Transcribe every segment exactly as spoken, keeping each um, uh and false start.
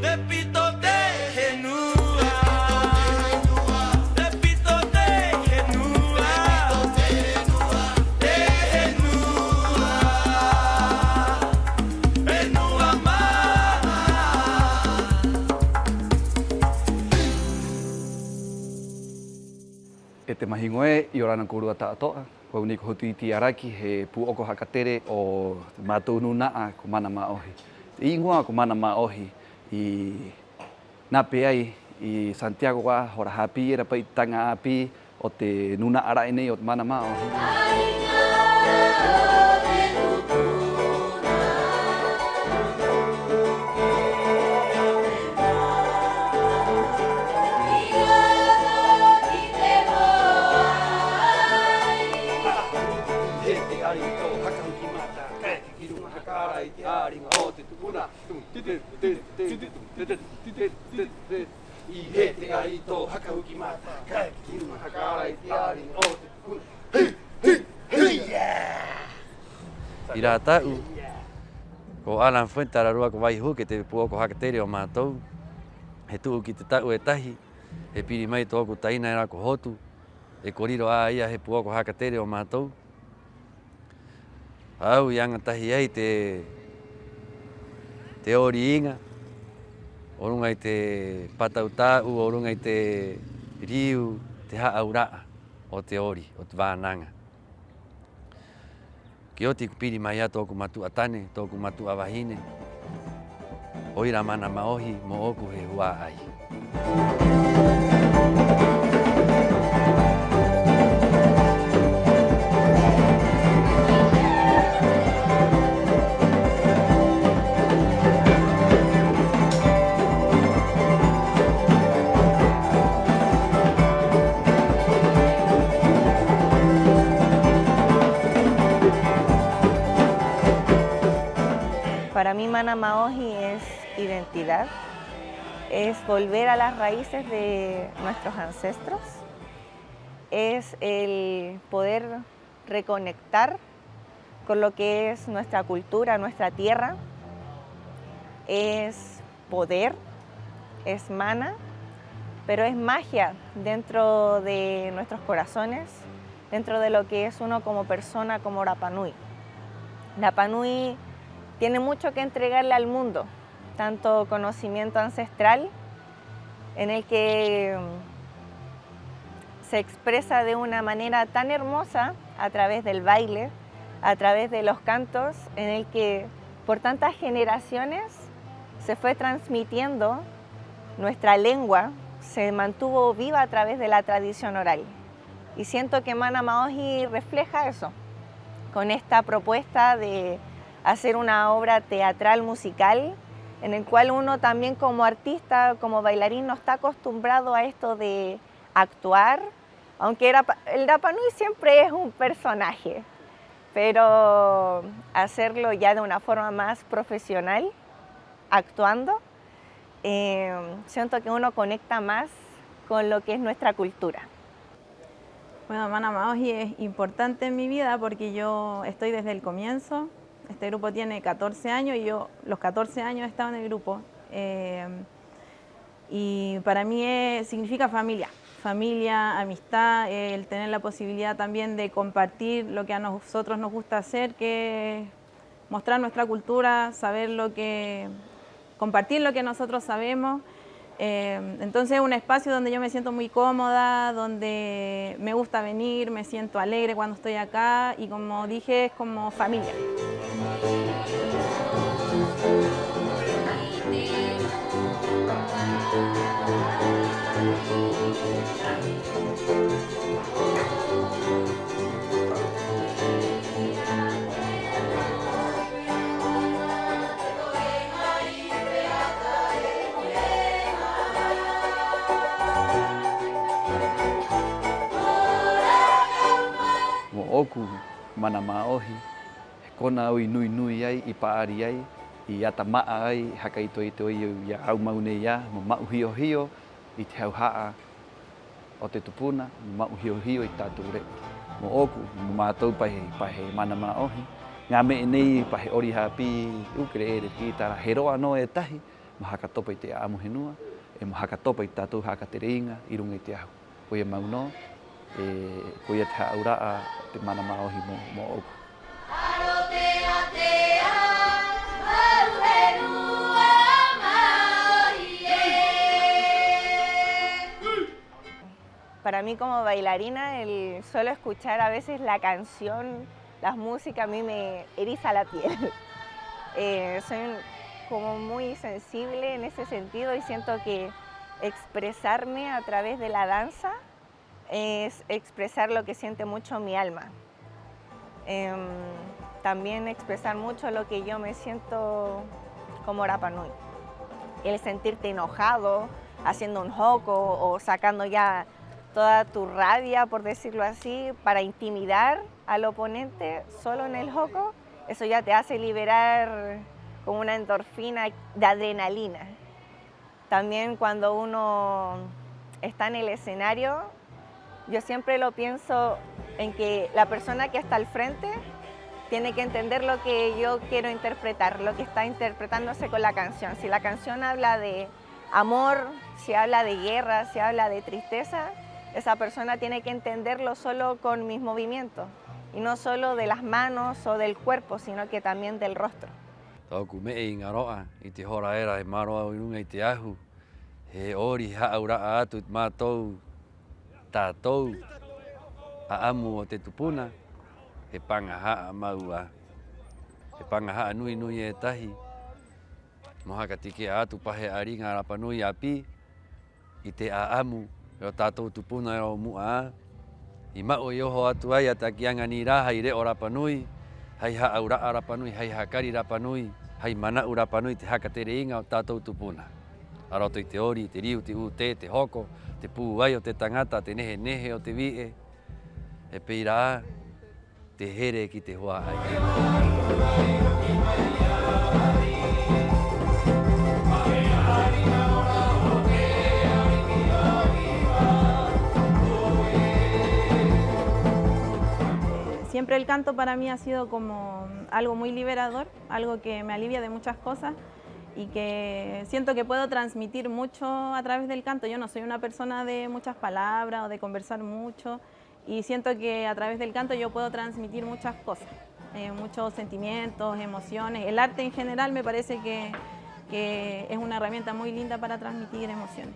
Te pito te henua, te pito te henua, te henua, henua ma'a. E te mahiŋo ē, 'iorana kōrua ta'ato'a. Ko au nei ko Hotu Iti Araki, he pū'oko haka tere o te mātou nūna'a ko Mana Mā'ohi. Te 'īŋoa ko Mana Mā'ohi i nape ai i Santiago 'ā, hora hāpī era pa'i te taŋa 'āpī o te nūna'a ra'e nei o te Mana Mā'ohi. I rā ta'u, ko Alan Fuentes ararua ko Vai Huke te pū'oko haka tere o mātou. He tu'u ki te ta'u e tahi, he piri mai tō'oku taina era ko Hotu, e ko riro 'ā a ia he pū'oko haka tere o mātou. A au i aŋa tahi ai te, te 'ori iŋa, o ruŋa i te pāta'u-ta'u, o ruŋa i te riu, te hā'aura'a o te 'ori, o te vānaŋa. Ki oti ko piri mai 'ā tō'oku matu'a tane, tō'oku matu'a vahine, 'o ira Mana Mā'ohi, mō'oku he hua'ai. Para mí, Mana Mā'ohi es identidad, es volver a las raíces de nuestros ancestros, es el poder reconectar con lo que es nuestra cultura, nuestra tierra. Es poder, es mana, pero es magia dentro de nuestros corazones, dentro de lo que es uno como persona, como rapanui. Rapanui tiene mucho que entregarle al mundo, tanto conocimiento ancestral, en el que se expresa de una manera tan hermosa a través del baile, a través de los cantos, en el que por tantas generaciones se fue transmitiendo nuestra lengua, se mantuvo viva a través de la tradición oral. Y siento que Mana Mā'ohi refleja eso, con esta propuesta de hacer una obra teatral musical, en el cual uno también como artista, como bailarín, no está acostumbrado a esto de actuar, aunque era pa-, el rapanui siempre es un personaje, pero hacerlo ya de una forma más profesional, actuando, eh, siento que uno conecta más con lo que es nuestra cultura. Bueno, Mana Mā'ohi es importante en mi vida porque yo estoy desde el comienzo. Este grupo tiene catorce años y yo los catorce años he estado en el grupo. Eh, y para mí es, significa familia, familia, amistad, el tener la posibilidad también de compartir lo que a nosotros nos gusta hacer, que es mostrar nuestra cultura, saber lo que, compartir lo que nosotros sabemos. Eh, entonces es un espacio donde yo me siento muy cómoda, donde me gusta venir, me siento alegre cuando estoy acá y, como dije, es como familia. Mō'oku, Mana Mā'ohi, he kona au i nui-nui ai, i pa'ari ai, i ata ma'a ai, haka ito-ito ai i a au mau nei 'ā, mo ma'u hio-hio i te hauha'a o te tupuna, mo ma'u hio-hio i te tātou re'o. Mō'oku, mo mātou pa he, pa he Mana Mā'ohi, ŋā me'e nei pa he 'ori hāpī, 'ū kere ere ki tara, he roa nō e tahi, mo haka topa i te 'a'amu henua, 'e mo haka topa i te tātou haka tere iŋa 'i ruŋa i te ahu. Koia mau nō, 'e koia te hā'aura'a o te mana mā'ohi mo, mō'oku. Para mí como bailarina, el solo escuchar a veces la canción, las músicas, a mí me eriza la piel. Eh, soy un, como muy sensible en ese sentido y siento que expresarme a través de la danza es expresar lo que siente mucho mi alma. Em, también expresar mucho lo que yo me siento como Rapa Nui. El sentirte enojado, haciendo un hoko o sacando ya toda tu rabia, por decirlo así, para intimidar al oponente solo en el hoko, eso ya te hace liberar como una endorfina de adrenalina. También cuando uno está en el escenario, yo siempre lo pienso en que la persona que está al frente tiene que entender lo que yo quiero interpretar, lo que está interpretándose con la canción. Si la canción habla de amor, si habla de guerra, si habla de tristeza, esa persona tiene que entenderlo solo con mis movimientos, y no solo de las manos o del cuerpo, sino que también del rostro. Tō'oku me'e iŋa roa i te hora era e maro au 'i ruŋa i te ahu, he 'ori, he hā'aura'a atu i te mātou, tātou 'a'amu o te tupuna, he paŋaha'a mau 'ā, he paŋaha'a nui-nui e tahi, mo haka take'a atu pa he 'āriŋa Rapa Nui 'āpī, i te 'a'amu o tātou tupuna era o mu'a 'ā, i ma'u i oho atu ai a Takiaŋa Nī rā hai re'o rapa nui, hai hā'aura'a rapa nui, hai hakari rapa nui, hai mana'u rapa nui te haka tere iŋa o tātou tupuna. A roto i te 'ori, te riu, te 'ūtē, te hoko, te pūai o te taŋata, te nehe-nehe o te vi'e, 'e pē ira 'ā, te here ki te hua'ai. Siempre el canto para mí ha sido como algo muy liberador, algo que me alivia de muchas cosas y que siento que puedo transmitir mucho a través del canto. Yo no soy una persona de muchas palabras o de conversar mucho, y siento que a través del canto yo puedo transmitir muchas cosas, eh, muchos sentimientos, emociones. El arte en general me parece que, que es una herramienta muy linda para transmitir emociones.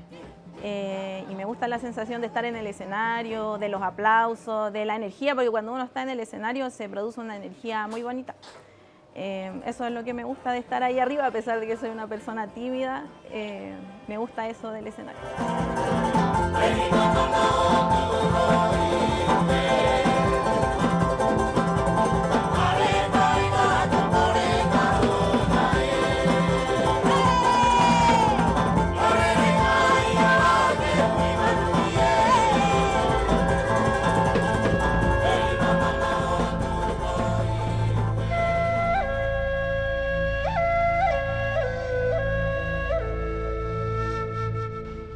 Eh, y me gusta la sensación de estar en el escenario, de los aplausos, de la energía, porque cuando uno está en el escenario se produce una energía muy bonita. Eh, eso es lo que me gusta de estar ahí arriba, a pesar de que soy una persona tímida, eh, me gusta eso del escenario.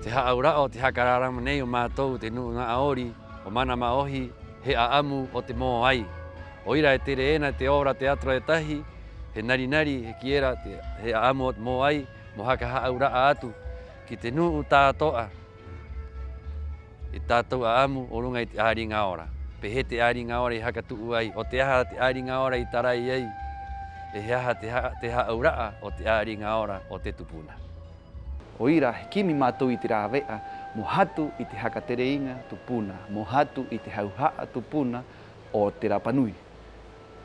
Te hā'aura'a o te haka rarama nei o mātou te nu'u ŋa'a 'ori o Mana Mā'ohi, he 'a'amu o te mōai. 'O ira e tere ena te obra teatro e tahi, he nari-nari, he kī era te, he 'a'amu o te mōai, mo haka hā'aura'a atu ki te nu'u ta'ato'a i tātou 'a'amu o ruŋa i te 'āriŋa ora. ¿Pē hē te 'āriŋa ora i haka tu'u ai? ¿'O te aha te 'āriŋa ora i tarai ai? ¿'E he aha te ha-, te hā'aura'a o te 'āriŋa ora o te tupuna? 'O ira he kimi mātou i te rāve'a mo hatu i te haka tere iŋa tupuna, mo hatu i te hauha'a tupuna o te Rapa Nui.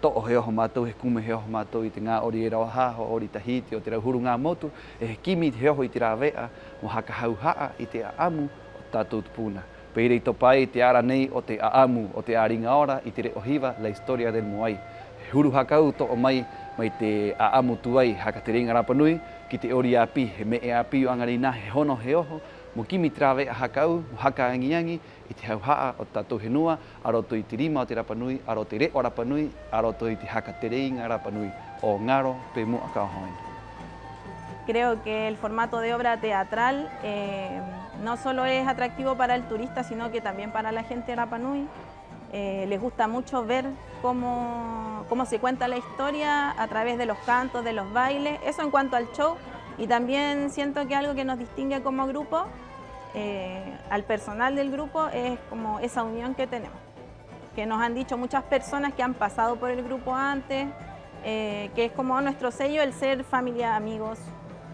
To'o he oho mātou, he kume he oho mātou i te ŋā 'ori era o haho, 'ori Tahiti, o te rauhuru ŋā motu, 'e he kimi he oho i te rāve'a mo haka hauha'a i te 'a'amu o tātou tupuna. Pē ira i topa ai te ara nei o te 'a'amu o te 'āriŋa ora i te re'o hiva La Historia del Moai. He huru haka 'ou to'o mai, mai te 'a'amu tuai haka tere iŋa rapa nui ki te 'ori 'āpī, he me'e 'āpī o 'aŋa rinā he hono he oho mo kimi te rāve'a haka 'ou, mo haka aŋi-aŋi i te hauha'a o te tātou henua a roto i te rima o te Rapa Nui, a roto i te re'o rapa nui, a roto i te haka tere iŋa rapa nui. 'O ŋaro pe mu'a ka oho ena. Creo que el formato de obra teatral, eh, no solo es atractivo para el turista, sino que también para la gente de Rapa Nui. Eh, les gusta mucho ver cómo, cómo se cuenta la historia a través de los cantos, de los bailes. Eso en cuanto al show. Y también siento que algo que nos distingue como grupo, eh, al personal del grupo, es como esa unión que tenemos, que nos han dicho muchas personas que han pasado por el grupo antes, eh, que es como nuestro sello el ser familia, amigos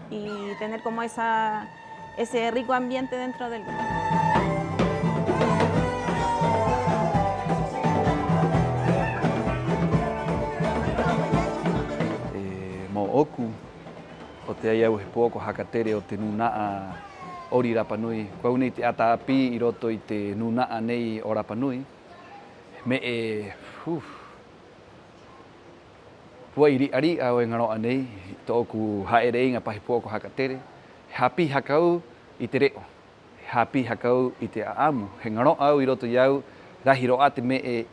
y tener como esa, ese rico ambiente dentro del grupo. E, mō'oku, 'o te ai au he pū'oko haka tere o te nūna'a 'ori Rapa Nui. Ko au nei te 'ata 'āpī 'i roto i te nūna'a nei o Rapa Nui. He me'e, uf, puai ri'a-ri'a au e ŋaro'a nei i tō'oku ha'ere iŋa pa he pū'oko haka tere. He hāpī haka au i te re'o. He hāpī haka au i te 'a'amu. He ŋaro'a au 'i roto i a au, rahi rō 'ā te me'e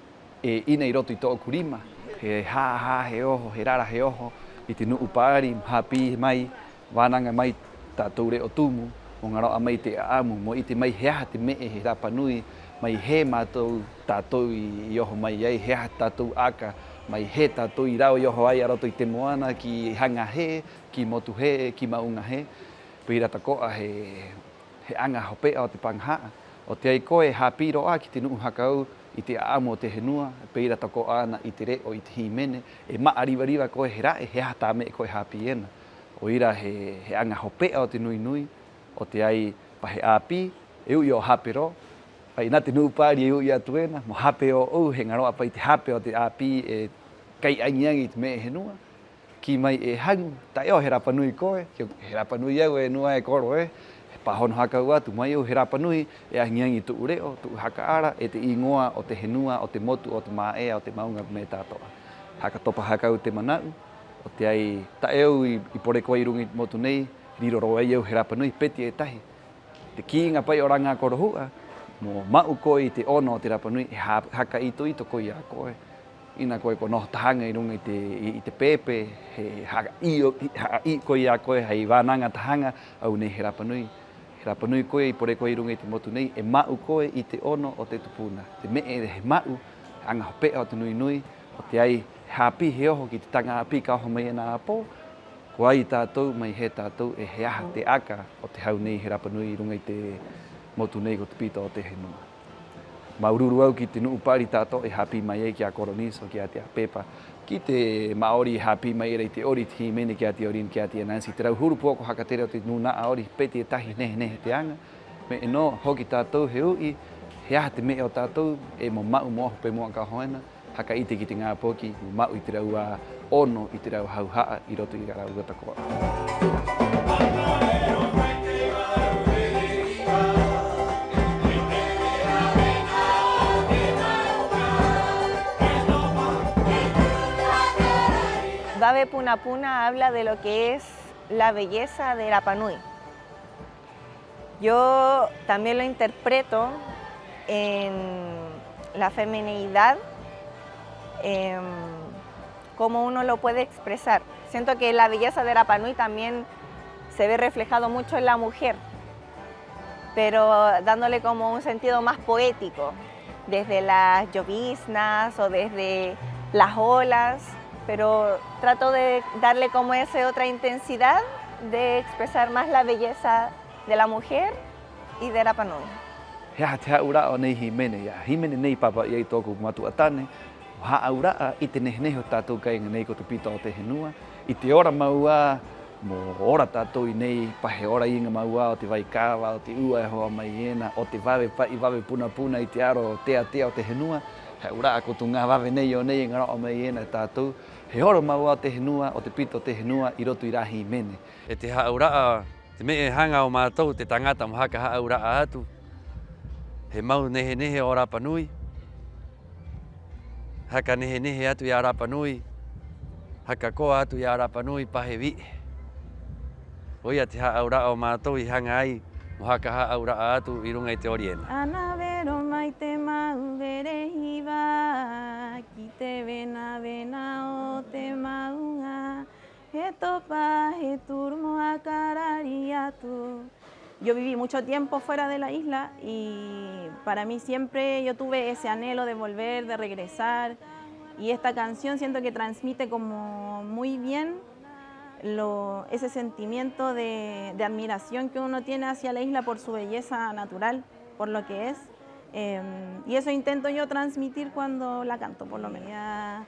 e 'ina 'i roto i tō'oku rima. He hā-hā he oho, he rara he oho i te nu'u pa'ari mo hāpī mai, vānaŋa mai tātou re'o tumu, mo ŋaro'a mai te 'a'amu, mo 'ite mai he aha te me'e he Rapa Nui, mai hē mātou, tātou i, i oho mai ai, he aha te tātou aka, mai hē tātou i rao i oho ai a roto i te moana, ki haŋa hē, ki motu hē, ki ma'uŋa hē. Pē ira tako'a he, he aŋa hope'a o te paŋaha'a. 'O te ai koe e hāpī rō 'ā ki te nu'u haka au i te 'a'amu o te henua, pē ira tako'a 'ana i te re'o, i te hīmene, e ma'a riva-riva koe he ra'e he aha tā me'e koe e hāpī ena. 'O ira he, he aŋa hope'a o te nui-nui, 'o te ai pa he 'āpī e u'i o hape rō, 'ai nā te nu'u pa'ari e u'i atu ena, mo hape ō'ou, he ŋaro'a pa'i te hape o te 'āpī e kai aŋi-aŋi i te me'e henua. Kī mai e haŋu, ta'e au he Rapa Nui koe, he Rapa Nui au e nua ē, koro ē. He pāhono haka au atu, mo ai au he Rapa Nui e aŋi-aŋi tu'u re'o, tu'u haka ara, e te 'īŋoa o te henua, o te motu, o te mā'ea, o te ma'uŋa, me'e ta'ato'a. Haka topa haka au te mana'u, 'o te ai, ta'e au i, i poreko ai 'i ruŋa i te motu nei, riro rō ai au he Rapa Nui, peti e tahi. Te kī iŋa pa'i o rā ŋā korohu'a, mo ma'u koe i te 'ono o te Rapa Nui, e ha-, haka ito-ito koe i a koe. 'Ina koe ko noho tahaŋa 'i ruŋa i te, i, i te pēpē, he ha'a'i o, ha'a'i koe i a koe hai vānaŋa tahaŋa, a au nei he Rapa Nui. He Rapa Nui koe i poreko ai 'i ruŋa i te motu nei, e ma'u koe i te 'ono o te tupuna. Te me'e he ma'u, he aŋa hope'a o te nui-nui, 'o te ai he hāpī he oho ki te taŋa 'āpī ka oho mai ena 'āpō, ko ai tātou, mai hē tātou, 'e he aha te aka o te hau nei he Rapa Nui 'i ruŋa i te motu nei ko Te Pito o te Henua. Māuru-uru au ki te nu'u pa'ari ta'ato'a i hāpī mai ai, ki a Koroniso, ki a Te Pepa, ki te ma'ori i hāpī mai era i te 'ori, i te hīmene, ki a Te Orin, ki a Te Nancy, te rauhuru pū'oko haka tere o te nūna'a 'ori, peti e tahi, nehe-nehe te aŋa. Me'e nō, hoki tātou he u'i he aha te me'e o tātou, 'e mo ma'u mo oho pe mu'a ka oho ena, haka 'ite ki te ŋā poki, mo ma'u i te rāua 'ono, i te rāua hauha'a 'i roto i a rāua tako'a. Vave Puna Puna habla de lo que es la belleza de Rapa Nui. Yo también lo interpreto en la feminidad, em, cómo uno lo puede expresar. Siento que la belleza de Rapa Nui también se ve reflejado mucho en la mujer, pero dándole como un sentido más poético, desde las lloviznas o desde las olas, pero trato de darle como esa otra intensidad de expresar más la belleza de la mujer y de Rapa Nui. He aha te hā'aura'a o nei hīmene? I a hīmene nei i pāpa'i ai tō'oku matu'a tane mo hā'aura'a i te nehe-nehe o te tātou kāiŋa nei ko Te Pito o te Henua, i te ora mau 'ā mo ora tātou 'i nei, pa he ora iŋa mau 'ā o te vaikava, o te 'ua e hoa mai ena, o te vave pa'i, vave puna-puna i te aro tea-tea o te henua. He hā'aura'a ko tū ŋā vave nei o nei e ŋaro'a mai ena e tātou, he oro mau 'ā o te henua, o Te Pito o te Henua 'i roto i rā hīmene. 'E te hā'aura'a, te me'e haŋa o mātou te taŋata mo haka hā'aura'a atu, he mau nehe-nehe o Rapa Nui, haka nehe-nehe atu i a Rapa Nui, haka koa atu i a Rapa Nui pa he vi'e. Koia te hā'aura'a o mātou i haŋa ai mo haka hā'aura'a atu 'i ruŋa i te 'ori ena. Ana vero mai te mau vere hiva ki te vena-vena o te ma'uŋa. He topa, he turu mo haka rari atu. Yo viví mucho tiempo fuera de la isla y para mí siempre yo tuve ese anhelo de volver, de regresar. Y esta canción siento que transmite como muy bien lo, ese sentimiento de, de admiración que uno tiene hacia la isla por su belleza natural, por lo que es. Em, y eso intento yo transmitir cuando la canto, por lo menos.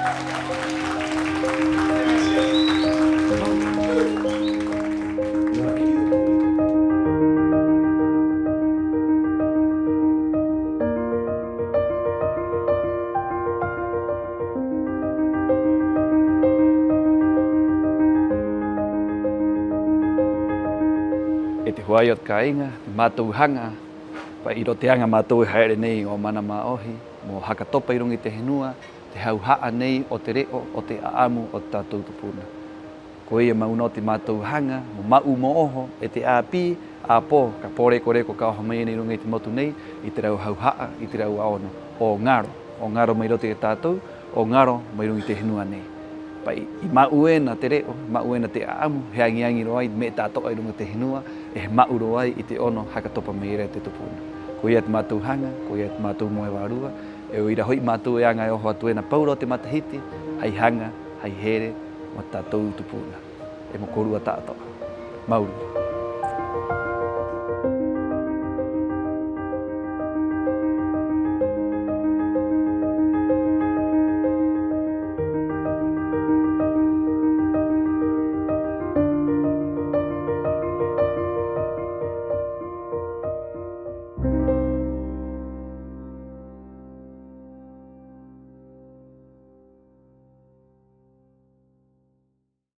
E te hua'ai o te kāiŋa, te mātou haŋa, pa'i, 'i roto i te aŋa mātou e ha'ere nei o Mana Mā'ohi mo haka topa 'i ruŋa i te henua, te hauha'a nei o te re'o, o te 'a'amu o te tātou tupuna. Koia mau nō te mātou haŋa mo ma'u mo oho e te 'āpī, 'āpō, ka pōreko-reko ka oho mai ena 'i ruŋa i te motu nei, i te rāua hauha'a, i te rāua 'ono, 'o ŋaro, 'o ŋaro mai roto i a tātou, 'o ŋaro mai ruŋa i te henua nei. Pa'i, i ma'u ena te re'o, i ma'u ena te 'a'amu, he aŋi-aŋi rō 'ā i te me'e ta'ato'a 'i ruŋa i te henua, 'e he ma'u rō 'ā i te 'ono haka topa mai era e te tupuna. Koia te mātou haŋa, koia te mātou moe vārua, 'e 'o ira ho'i mātou e aŋa e oho atu ena paurō te matahiti, hai haŋa, hai here mo te tātou tupuna 'e mo kōrua ta'ato'a. Māuru-uru.